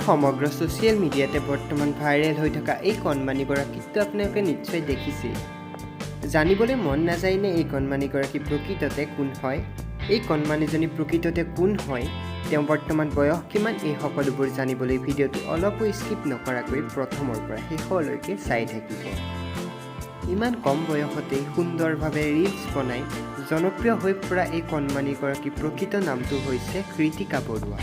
সমগ্ৰ ছ'চিয়েল মিডিয়াতে বৰ্তমান ভাইৰেল হৈ থকা এই কণমানিগৰাকীকতো আপোনালোকে নিশ্চয় দেখিছেই। জানিবলৈ মন নাযায়নে এই কণমানিগৰাকী প্ৰকৃততে কোন হয়? এই কণমানিজনী প্ৰকৃততে কোন হয়, তেওঁ বৰ্তমান বয়স কিমান, এই সকলোবোৰ জানিবলৈ ভিডিঅ'টো অলপো স্কিপ নকৰাকৈ প্ৰথমৰ পৰা শেষলৈকে চাই থাকিব। ইমান কম বয়সতেই সুন্দৰভাৱে ৰিলছ বনাই জনপ্ৰিয় হৈ পৰা এই কণমানিগৰাকীৰ প্ৰকৃত নামটো হৈছে কৃতিকা বৰুৱা।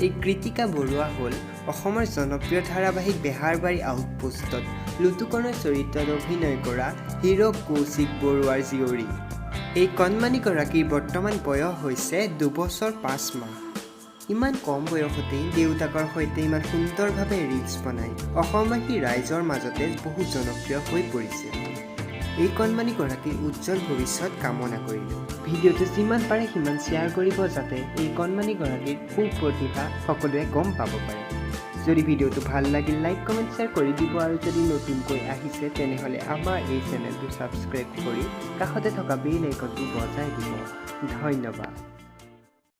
এই কৃতিকা বৰুৱা হ'ল অসমৰ জনপ্ৰিয় ধাৰাবাহিক বেহাৰবাৰী আউটপোষ্টত লুটুকনৰ চৰিত্ৰত অভিনয় কৰা হীৰক কৌশিক বৰুৱাৰ জীয়ৰী। এই কণমানিগৰাকীৰ বৰ্তমান বয়স হৈছে 2 বছৰ 5 মাহ। ইমান কম বয়সতেই দেউতাকৰ সৈতে ইমান সুন্দৰভাৱে ৰিলছ বনাই অসমবাসী ৰাইজৰ মাজতে বহু জনপ্ৰিয় হৈ পৰিছে। এই কণমানিগৰাকীৰ উজ্জ্বল ভৱিষ্যত কামনা কৰিলোঁ। ভিডিঅ'টো যিমান পাৰে সিমান শ্বেয়াৰ কৰিব, যাতে এই কণমানিগৰাকীৰ সুপ্ৰতিভা সকলোৱে গম পাব পাৰে। যদি ভিডিঅ'টো ভাল লাগিল, লাইক, কমেণ্ট, শ্বেয়াৰ কৰি দিব আৰু যদি নতুনকৈ আহিছে, তেনেহ'লে আমাৰ এই চেনেলটো ছাবস্ক্ৰাইব কৰি কাষতে থকা বেল আইকনটো বজাই দিব। ধন্যবাদ।